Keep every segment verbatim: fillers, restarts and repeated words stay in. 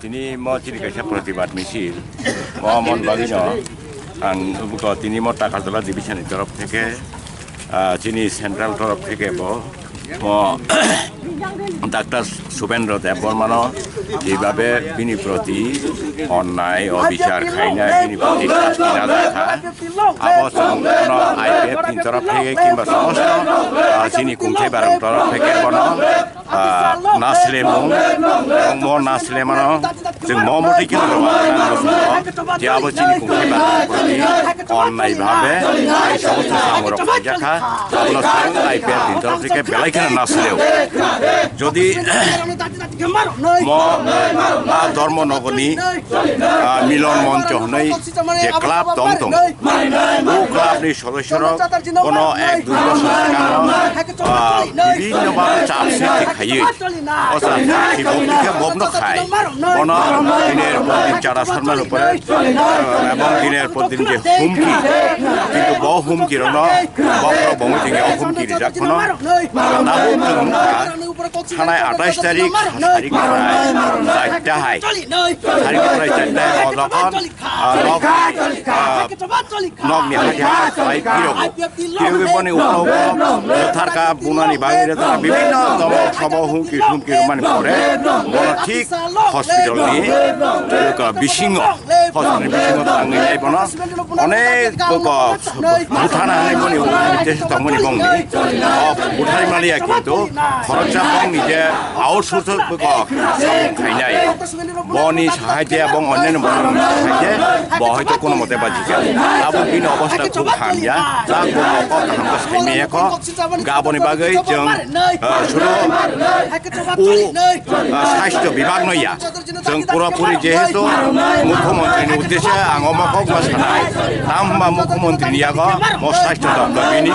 Tini mo chini kaisa protibad misil. Mo mon bagwi no ang buko tini mo Takarjala division ni torof theke, ah, chini central torof theke bo mo Doctor Subendra Debbarmano jebabe bini proti onnai obichar khainai, bini proti sasti na jakha. Abo chwng bono I P F ni torof theke kimba somosto, ah, chini kungthai barang torof theke bono ah, naslemung, omo naslemano chwng mo motwi khe rwma nang bwskango. Je abo chini kungthai barani proti onnai bhabe ai somosto samung rok khaijak kha, abono chwng I P F ni torof theke belai kheno nasleo. Jodi mo a Dharma Nagarni, ah, Milan Moncho hwnwi je club tong tongo, o club ni sodosyorok bono ek dui bosor swkango, ah, bibhinno bhabe chap sristi khaiwi, o chap sristi bokti khe bokno khai, bono diner por din chara sarmani upore, ah, ebong diner por din je humki, kintu bo humki rokno bokhorok bongwi tongya, o humki rijak phano tabuk chwng nukha, thanai atais tarik, tarik ni prai charta hai, tarik ni prai charta hai o jokhon, ah, nok, ah, nokni hati hati khlai phirogo. Phirogwi boni ukologo butharka bunani bagwi rwtharka bibhinno domo sobo humki humki rwmani pore bono thik hospital ni, ah, bisingo, hospital ni bisingo tangwi nai bono onek buthana hinwi boni uddeshe tongmani bongni. O buthai maliya kintu khoroksa bongni je outsource buko samung khainai. Boni sahai je bong onne no bong sahai je bo hoito kono mote baji kha. Abo bini obostha khub hamya. Ta bo kok kaham khe saimaya kho. Ga boni bagwi chwng, ah, suru u, ah, sasthyo bibhag no ya. Chwng pura puri jehetu Mukhyamantri ni uddeshe ang omo kok ma sanai. Tam hwnba Mukhyamantri ni yago mo sasthyo doptor bini.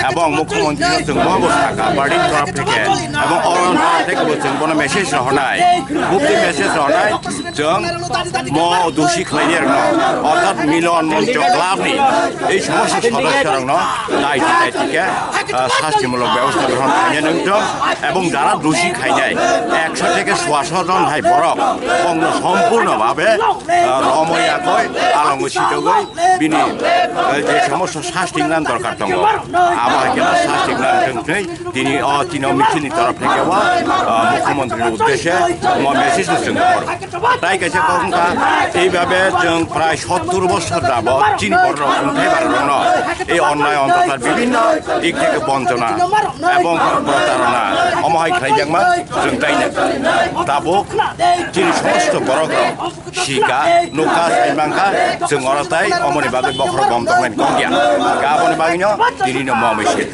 Ebong Mukhyamantri no chwng mo bo saka party ni torof theke. Ebong oro torof theke bo chwng bono message rohornai. Bukti message rohornai. Chwng mo dusi khlainai rokno, orthat Milan Moncho club ni ei somosto sodosyo rokno naiti naiti khe, ah, sastimulok bebostha grohon khainai nungthok, ebong jara dusi khainai ekso theke soaso jon hai borok bongno sompurno bhabe, ah, romwi yakoi alongo sitogwi bini, ah, je somosto sasti gwnang dorkar tongo, abo hai khe sasti gwnang thwng thwi. Tini o, tini o misil ni torof theke o, ah, Mukhyamantri ni uddeshe mo message no chwng horo. Tai kaisa kok wngkha, eibabe chwng prai sottur bosor jabot chini borok wngthai barokno ei onnai ontachar bibhinno dik theke bonchona ebong protarona omo hai khlaijakma chwng tai nai. Tabuk chini somosto borok rok sika, nukha, saimangkha, chwng oro tai omoni bagwi bokhorok bom tongmani kok ya. Aboni bagwino tinino mo misil.